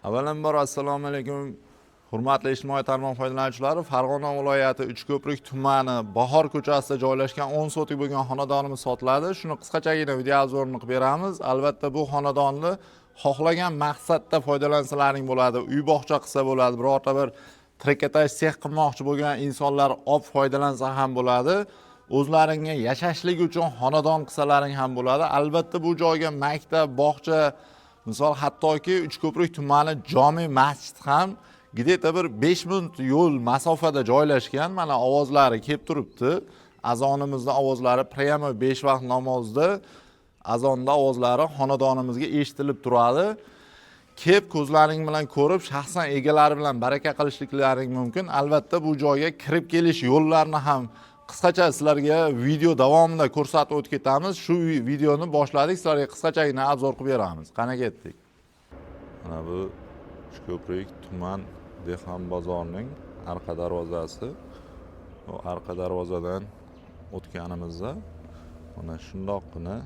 Avvalambor assalomu alaykum, hurmatli ijtimoiy tarmoq foydalanuvchilari. Farg'ona viloyati Uchko'prik tumani Bahor ko'chasida joylashgan 10 sotik bo'lgan xonadonimiz sotiladi. Shuni qisqachagina video обзор ini qilib beramiz. Albatta, bu xonadonni xohlagan maqsadda foydalansalaring bo'ladi. Uy bog'cha qilsa bo'ladi, birorta bir trikotaj sex qilmoqchi bo'lgan insonlar olib foydalansa ham bo'ladi. O'zlaringga yashashlik uchun xonadon qilsalaring ham bo'ladi. Albatta, bu joyga maktab, bog'cha, misol, hattoki Uchko'prik tumani jome masjid ham где-то bir 5 minut yo'l masofada joylashgan. Mana, ovozlari kelib turibdi. Azonimizni ovozlari, прямо 5 vaqt namozda azonda ovozlari xonadonimizga eshitilib turadi. Kelib ko'zlaring bilan ko'rib, shaxsan egalari bilan baraka qilishliklaring mumkin. Albatta, bu joyga kirib kelish yo'llarini ham qisqacha sizlarga video davomida ko'rsatib o'tib ketamiz. Shu videoni boshladik, sizlarga qisqachagina обзор qilib beramiz. Qani, ketdik. Mana bu Uchko'prik tuman dehqon bozorining arqa darvozasi. Bu arqa darvozadan o'tganimizda mana shundoqqina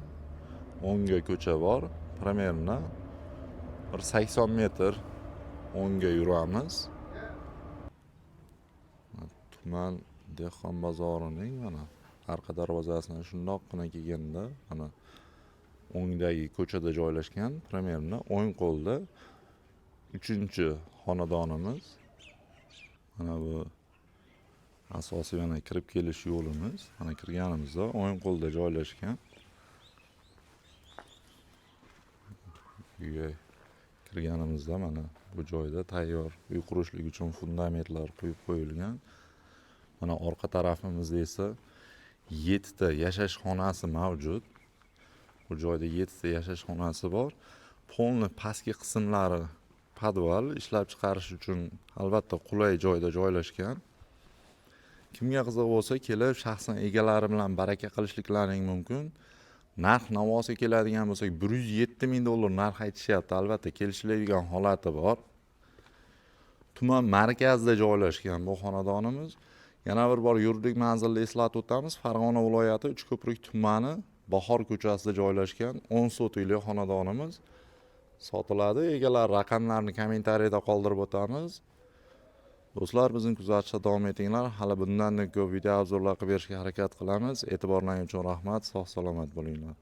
o'ngga ko'cha bor. Примерно bir 80 metr o'ngga yuramiz. Tuman dehqon bozorining mana arqa darvozasidan shundoqqina kelganda, mana o'ngdagi ko'chada joylashgan, примерно o'ng qo'lda uchinchi xonadonimiz. Mana bu asosiy, mana kirib kelish yo'limiz. Mana kirganimizda o'ng qo'lda joylashgan. Uyga kirganimizda mana bu joyda tayyor uy qurishlik uchun fundamentlar quyib qo'yilgan. Mana orqa tarafimizda esa yettita yashash xonasi mavjud. Bu joyda yettita yashash xonasi bor. Полный pastki qismlari podval, ishlab chiqarish uchun albatta qulay joyda joylashgan. Kimga qiziq bo'lsa, kelib shaxsan egalari bilan baraka qilishliklaring mumkin. Narx navosiga keladigan bo'lsak, 107 000 dollar narx aytishyapti. Albatta, kelishiladigan holati bor. Tuman markazida joylashgan bu xonadonimiz. Yana bir bor yuridik manzilni eslatib o'tamiz: Farg'ona viloyati Uchko'prik tumani Bahor ko'chasida joylashgan 10 sotikli xonadonimiz sotiladi. Egalari raqamlarini kommentariyada qoldirib o'tamiz. Do'stlar, bizni kuzatishda davom etinglar. Hali bundan ko'p video обзор lar qilib berishga harakat qilamiz. E'tiborlaring uchun rahmat, sog' salomat bo'linglar.